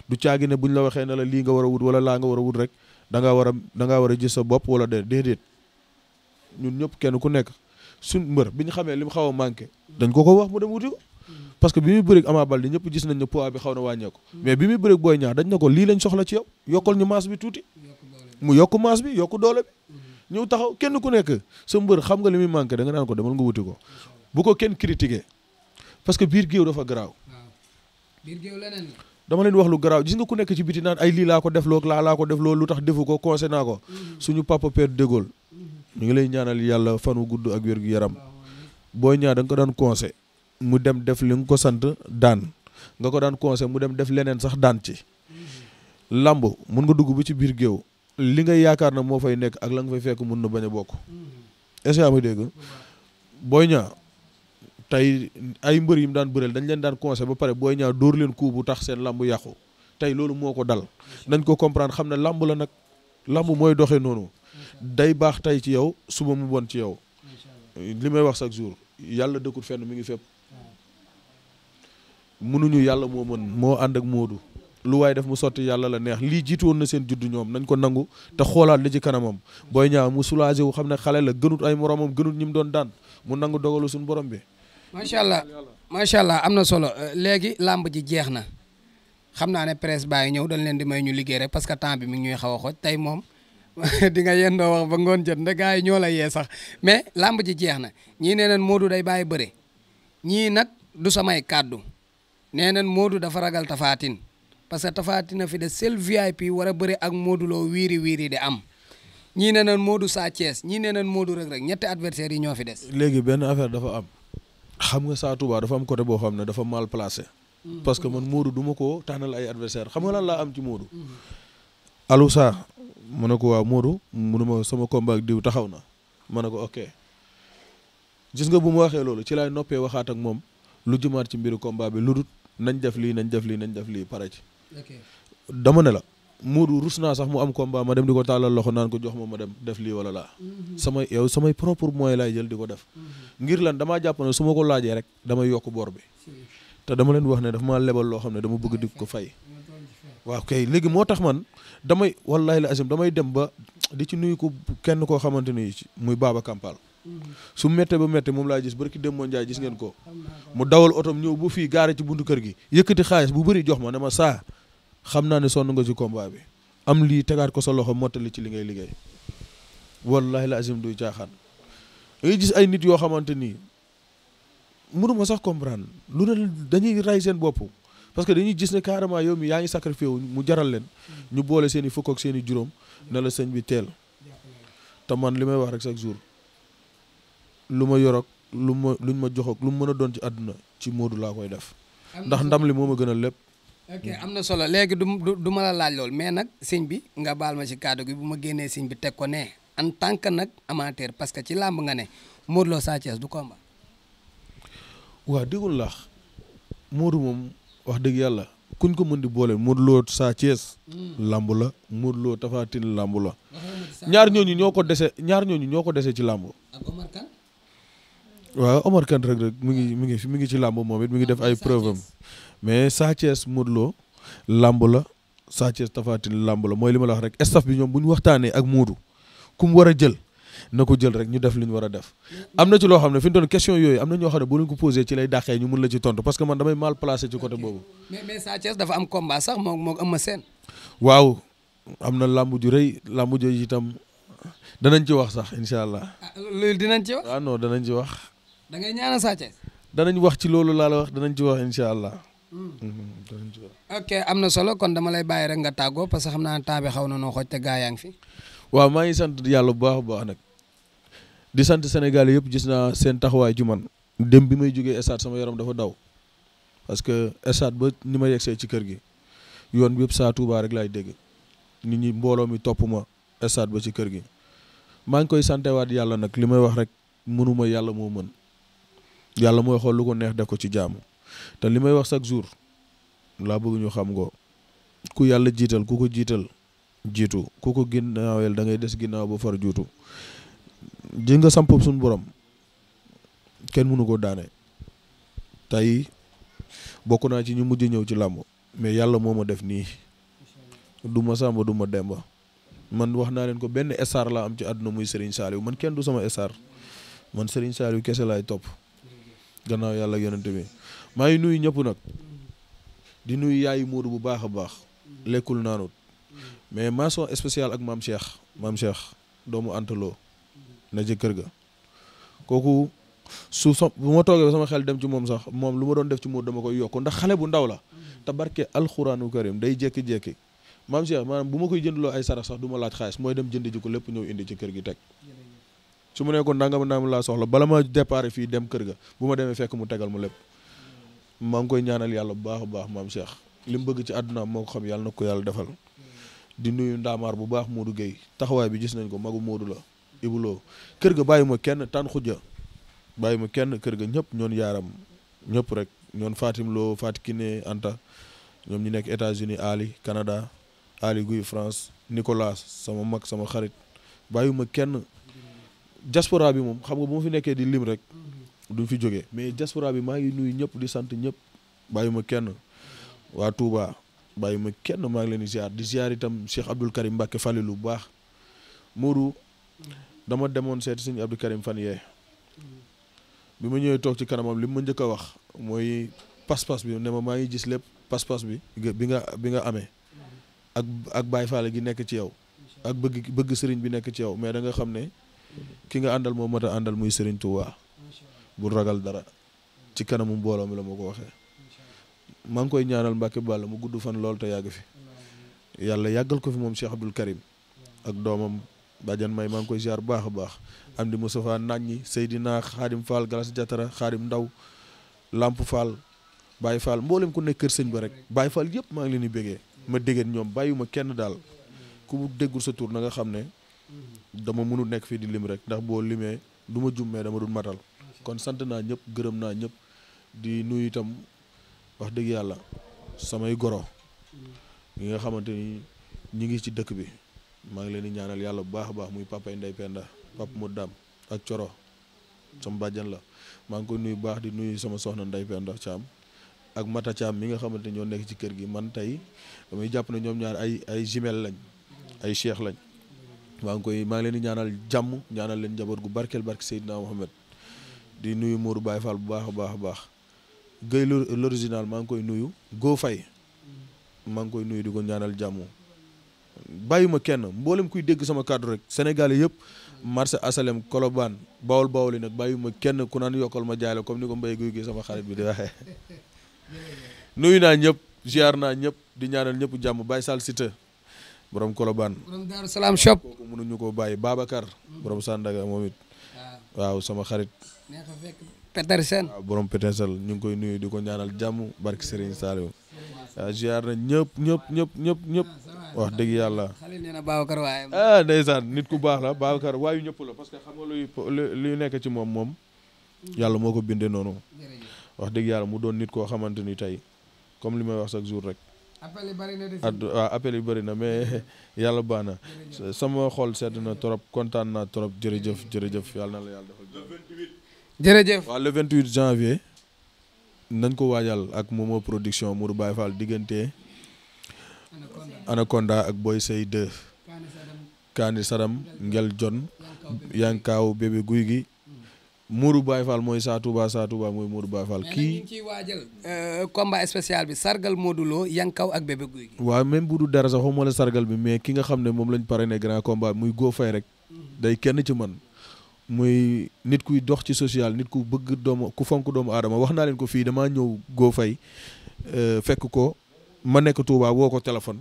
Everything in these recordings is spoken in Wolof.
du caagi ne buñ la waxee ne la lii nga war a wut wala laa nga war a wut rek da ngaa war a gis sa bopp wala déedéet ñun ñëpp kenn ku nekk suñ mbër bi ñu xamee li mu xaw a manqué dañ ko wax mu dem wuti ko parce que bi muy bëreeg Ama Baldé ñëpp gis nañ ne poids bi xaw na wàññeeku mais bi muy bëreeg Boy Niang dañ na ko lii lañ soxla ci yow yokkal ñu masse bi tuuti mu yokk masse bi yokk doole bi ñëw taxaw kenn ku nekk sa mbër xam nga li muy manqué da nga naan ko demal nga wuti ko bu ko kenn critiqué parce que biir géew dafa garaaw biir géew leneen la dama leen wax lu garaaw gis nga ku nekk ci biti naan ay lii laa ko def loo laa ko def loo lu tax defu ko conseil naa ko suñu papa père de Gaulle ñu ngi lay ñaanal yàlla fan wu gudd ak wér gu yaram Boy Niang da nga ko daan conseil mu dem def li nga ko sant daan nga ko daan conseil mu dem def leneen sax daan ci lamb mun nga dugg ba ci biir géew li nga yaakaar na moo fay nekk ak la nga fay fekk mun na bañ a bokk est-ce que yaa may dégg Boy Niang tey ay mbër yi mu daan bëreel dañ leen daan conseil ba pare Boy Niang dóor leen coup bu tax seen lamb yàqu tey loolu moo ko dal nañ ko comprendre xam ne lamb la nag lamb mooy doxee noonu day baax tey ci yow suba mu bon ci yow li may wax chaque jour yàlla dëkkul fenn mi ngi fépp mënuñu yàlla moo mën moo ànd ak Moodu lu waaye def mu sotti yàlla la neex lii jiitu woon na seen juddu ñoom nañ ko nangu te xoolaat li ci kanamam Boy Niang mu soulagé wu xam ne xale la gënut ay moromam gënut ñi mu doon daan mu nangu dogalu suñu borom bi. macha allah am na solo léegi làmb ji jeex na xam naa ne presse baa ngi ñëw dañ leen di may ñu liggéey rek parce que temps bi mi ngi ñuy xaw a xooj tey moom di nga yendoo wax ba ngoon jot nda gars yi ñoo la yee sax mais làmb ji jeex na ñii nee nañ Modou day bàyyi bëre ñii nag du samay kàddu nee nañ Modou dafa ragal Tapha Tine parce que Tapha Tine fi de seul VIP war a bëre ak Modou Lo wiiri wiiri di am ñii nee nañ Modou Sa Thiès ñii nee nañ Modou Reug Reug ñetti adversaires yi ñoo fi des. léegi benn affaire dafa am xam nga Sa Touba dafa am côté boo xam ne dafa mal placé. parce que man Modou du ma ko tànnal ay adversaire xam nga lan laa am ci Modou. allo Sa ma ne ko waaw Modou mu ne ma sama combat ak diw taxaw na ma ne ko ok gis nga bu ma waxee loolu ci laay noppee waxaat ak moom lu jëmaat ci mbiru combat bi lu dul nañ def lii nañ def lii nañ def lii pare ci. dama ne la Modou rus naa sax mu am combat ma dem di ko tàllal loxo naan ko jox ma dem def lii wala laa. samay propre moyen laay jël di ko def. ngir lan damaa jàpp ne su ma ko laajee rek damay yokk bor bi. te dama leen wax ne dafa maa lebal loo xam ne dama bëgg di ko fay. waaw kay léegi moo tax man damay wallahi la asim damay dem ba di ci nuyu ko kenn koo xamante ni muy Baba Kampal su méttee ba méttee moom laa gis barki dem moo njaay gis ngeen ko mu dawal otom ñëw bu fii gaare ci buntu kër gi yëkkati xaalis bu bëri jox ma ne ma saa xam naa ne sonn nga ci combat bi am lii tegaat ko sa loxo mottali ci li ngay liggéey wallahi la asim duy caaxaan ngay gis ay nit yoo xamante nii mënuma sax comprendre lu ne dañuy ray seen bopp parce que dañuy gis ne carrément yow mi yaa ngi sacrifié wu mu jaral leen ñu boole seen i fukk ak seen i juróom ne la sëñ bi teel te man li may wax rek chaque jour lu ma yorok luñ ma jox ak lu mu mën a doon ci àdduna ci Modou laa koy def ndax ndam li moo ma gën a lépp. ok am na solo léegi du ma la laaj lool mais nag sëñ bi nga baal ma ci kàddu gi bu ma génnee sëñ bi teg ko ne en tant que nag amateur parce que ci làmb nga ne Modou Lo Sa Thiès du combat. waaw déggul laax Modou moom. wax dëgg yàlla kuñ ko mën di boole Modou Lo Sa Thiès lamb la Modou Lo Tapha Tine lamb la ñaar ñooñu ñoo ko dese ci lamb. ak Omar Kane. waaw Omar Kane rek mi ngi ci lamb moom it mi ngi def ay preuve am mais Sa Thiès Modou Lo lamb la Sa Thiès Tapha Tine lamb la mooy li ma la wax rek staff bi ñoom bu ñu waxtaanee ak Modou ku mu war a jël na ko jël rek ñu def li ñu war a def am na ci loo xam ne fi ñu doon question yooyu am na ñoo xam ne bu leen ko posé ci lay dàqee ñu mun la ci tontu parce que man damay mal placé ci côté boobu. mais Sa Thiès dafa am combat sax moo Eumeu Sène. waaw am na làmb ju rëy làmb jooju itam danañ ci wax sax incha allah. loolu dinañ ci wax. ah non danañ ci wax. da ngay ñaanal Sa Thiès. danañ wax ci loolu laa la wax danañ ci wax incha allah. danañ ci wax. ok am na solo kon dama lay bàyyi rek nga tàggoo parce que xam naa temps bi xaw na noo xooj te gaa yaa ngi fi. waaw maa ngi sant yàlla bu baax a baax nag. di sant Sénégal yëpp gis naa seen taxawaay ju man dem bi may jógee stade sama yaram dafa daw parce que stade ba ni ma yegsee ci kër gi yoon bi yëpp Sa Touba rek laay dégg nit ñi mbooloo mi topp ma stade ba ci kër gi maa ngi koy santewaat yàlla nag li may wax rek mënuma yàlla moo mën yàlla mooy xool lu ko neex def ko ci jaamu te li may wax chaque jour laa bëgg ñu xam ngo ku yàlla jiital ku ko jiital jiitu ku ko ginnaaweel da ngay des ginnaaw ba far juutu ji nga samp suñu borom kenn mënu ko daane tey bokk naa ci ñu mujj ñëw ci làmb mais yàlla moo ma def nii du ma Samba du ma Demba man wax naa leen ko benn star laa am ci àdduna muy Serigne Saliou man kenn du sama star man Serigne Saliou kese laay topp gannaaw yàlla ak yonent bi maa ngi nuyu ñëpp nag di nuyu yaayu Modou bu baax a baax lekkul naanut mais mention spéciale ak maam Cheikh doomu antaloo na ci kër ga kooku bu ma toogee sama xel dem ci moom sax moom lu ma doon def ci Modou dama koy yokk ndax xale bu ndaw la te barke alxuraanu karim day jékki-jékki maam Cheikh maanaam bu ma koy jëndloo ay sarax sax du ma laaj xaalis mooy dem jënd ji ko lépp ñëw indi ci kër gi teg su ma nekkoon nangam nangam laa soxla bala ma départ fii dem kër ga bu ma demee fekk mu tegal mu lépp maa ngi koy ñaanal yàlla bu baax a baax maam Cheikh li mu bëgg ci àddunaam moo ko xam yàlla na ko yàlla defal di nuyu ndaamaar bu baax Modou Gueye taxawaay bi gis nañ ko magu Modou la ibuloo kër ga bàyyi ma kenn tan xujja bàyyi ma kenn kër ga ñëpp ñoon yaaram ñëpp rek ñoon Fatim Lo Fatou Kiné Anta ñoom ñi nekk États-Unis Ali Canada Ali Guy France Nicolas sama mag sama xarit bàyyi ma kenn diaspora bi moom xam nga bu ma fi nekkee di lim rek duñ fi jógee mais diaspora bi maa ngi nuyu ñëpp di sant ñëpp bàyyi ma kenn waa Touba bàyyi ma kenn maa ngi leen di ziar itam Cheikh Abdoul Karim Mbacke Falilou bu baax Modou dama demoon seeti sëñ Abdou Karim fan yee bi ma ñëwee toog ci kanamam li mu ma njëkk a wax mooy pas-pas bi ne ma maa ngi gis lépp pas-pas bi nga amee ak Baye Fall gi nekk ci yow ak bëgg sëriñ bi nekk ci yow mais da nga xam ne ki nga àndal moo mat a àndal muy sëriñ Touba bu ragal dara ci kanamu mbooloo mi la ma ko waxee maa ngi koy ñaanal Mbacke Balla mu gudd fan lool te yàgg fi yàlla yàggal ko fi moom Cheikh Abdoul Karim ak doomam Badiane May maa ngi koy ziar bu baax a baax am di Moustapha Naññi Seydina Xaadim Fall Galas Jatara Xaadim Ndaw Lamp Fall Baye Fall mboolem ku nekk kër sëñ ba rek Baye Fall yëpp maa ngi leen di bégee ma déggeen ñoom bàyyuma kenn daal ku déggul sa tur na nga xam ne dama mënul nekk fii di lim rek ndax boo limee du ma jummee dama dul matal kon sant naa ñëpp gërëm naa ñëpp di nuyu itam wax dëgg yàlla samay goro yi nga xamante ni ñi ngi ci dëkk bi maa ngi leen di ñaanal yàlla bu baax a baax muy papa Ndey Penda papa mu dam ak Coro sama bàjjan la maa ngi koy nuyu baax di nuyu sama soxna Ndey Penda Thiam ak Mata Thiam mi nga xamante ni ñoo nekk ci kër gi man tey damay jàpp ne ñoom ñaar ay jumelle lañ ay cheikh lañ maa ngi leen di ñaanal jàmm ñaanal leen njaboot gu barkeel barke Seydina Mohamed di nuyu Mourou Baye Fall bu baax a baax a baax Guèye l'original maa ngi koy nuyu Go Faye maa ngi koy nuyu di ko ñaanal jàmm bàyyuma kenn mboolem kuy dégg sama kàddu rek Sénégalais yëpp marché Asalem Colobane Bawol yi nag bàyyuma kenn ku naan yokkal ma jaay la comme ni ko Mbaye Guèye gi sama xarit bi di waxee nuyu naa ñëpp ziar naa ñëpp di ñaanal ñëpp jàmm Baye Sall Cité borom Colobane borom Daaru Salaam shop kooku mënuñu ko bàyyi Babacar borom Sandaga moom it waaw sama xarit neex a fekk Petersen waaw borom Petersen ñu ngi koy nuyu di ko ñaanal jàmm barki Serigne Saliou waaw ziar na ñëpp wax dëgg yàlla xale nee na Babacar waaye ndeysaan nit ku baax la Babacar waayu ñëpp la parce que xam nga luy nekk ci moom yàlla moo ko bindee noonu wax dëgg yàlla mu doon nit koo xamante ni tey comme li may wax chaque jour rek appel yi bëri na waaw appel yi bëri na mais yàlla baax na sama xol sedd na trop kontaan naa trop jërëjëf yàlla na la yàlla defal jërëjëf waaw le 28 janvier nañ ko waajal ak Momo production Mourou Baye Fall diggante Anaconda ak Boy Sey 2 Kani Sadam Ngel Jon Yankaaw bébé guy gi Mourou Baye Fall mooy Sa Touba mooy Mourou Baye Fall kii ñu ciy waajal combat spécial bi sargal Modou Lo Yankaw ak bébé guy gi waaw même bu du dara sax xawma la sargal bi mais ki nga xam ne moom lañ parrainé grand combat muy Go Faye rek day kenn ci man muy nit kuy dox ci social nit ku bëgg ku fonk doomu aadama wax naa leen ko fii damaa ñëw Go Faye fekk ko ma nekk Touba woo ko téléphone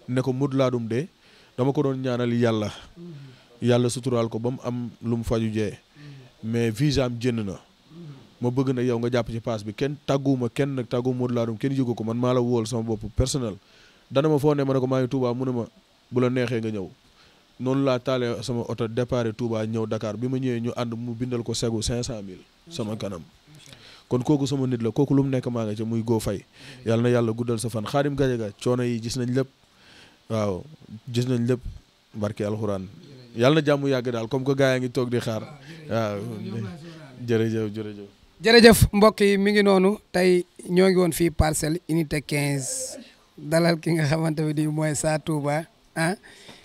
ne ko Modou Ladoum de dama ko doon ñaanal yàlla suturaal ko ba mu am lu mu faju jee mais visa am jënd na ma bëgg nag yow nga jàpp ci paas bi kenn tàgguma kenn nag tàggu Modou Ladoum kenn yëgu ko man maa la wóol sama bopp personnel dana ma foo ne ma ne ko maa ngi Touba mu ne ma bu la neexee nga ñëw noonu laa taalee sama oto départ Touba ñëw Dakar bi ma ñëwee ñu ànd mu bindal ko segu 500000 sama kanam kon kooku sama nit la kooku lu mu nekk maa nga ca muy Go Faye yàlla na yàlla guddal sa fan Xaadim Gajaga coono yi gis nañ lépp waaw gis nañ lépp barke alxuraan yàlla na jàmm yàgg daal comme que gaa yaa ngi toog di xaar waaw jërëjëf jërëjëf mbokk yi mi ngi noonu tey ñoo ngi woon fii Parcelles unité 15 dalal ki nga xamante ne bii mooy Sa Touba ah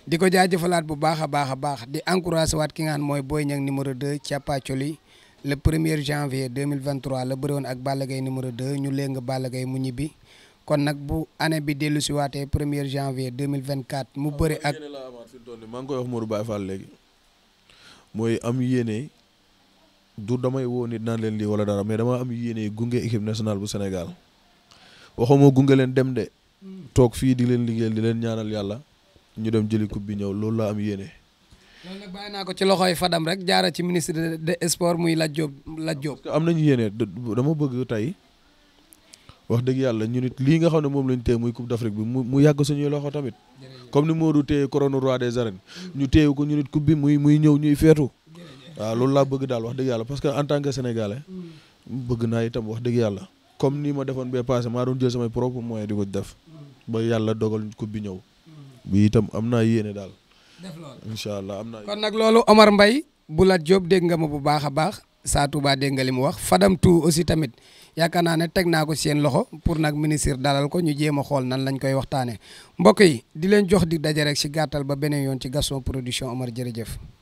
di ko jaajëfalaat bu baax a baax a baax di encouragé waat ki nga xam mooy Boy Niang numéro 2 Thiapathioly le 1er janvier 2023 la bëri woon ak Balla Gaye numéro 2 ñu léegi nga Balla Gaye mu ñibbi kon nag bu année bi dellu si waatee 1er janvier 2024 mu bëri ak. maa ngi koy wax Modou Baye Fall léegi mooy am yéene. du damay woo nit naan leen lii wala dara mais dama am yéene gunge équipe nationale bu Sénégal waxuma gunge leen dem de toog fii di leen liggéeyal di leen ñaanal yàlla ñu dem jëli coupe bi ñëw loolu laa am yéene. loolu nag bàyyi naa ko ci loxoy Fadam rek jaara ci ministre de sport muy Lat Diop. parce que am nañu yéene dama bëgg tey wax dëgg yàlla ñu nit lii nga xam ne moom lañ téye muy coupe d'Afrique bi mu yàgg suñuy loxo tamit comme ni Modou téye couronne roi des arènes ñu téye ko ñu nit coupe bi muy ñëw ñuy feetu. waaw loolu laa bëgg daal wax dëgg yàlla parce que en tant que sénégalais bëgg naa itam wax dëgg yàlla comme ni ma defoon bee passé maa doon jël samay propre moyen di ko def ba yàlla dogal coupe bi ñëw bi itam am naa yéene daal def loolu incha allah am naa kon nag loolu Omar Mbaye bu Lat Diop dégg nga ma bu baax a baax Sa Touba dégg nga li mu wax Fadam tout aussi tamit yaakaar naa ne teg naa ko seen loxo pour nag ministre dalal ko ñu jéem a xool nan lañ koy waxtaanee mbokk yi di leen jox di daje rek si gàttal ba beneen yoon ci Gaston Production Omar jërëjëf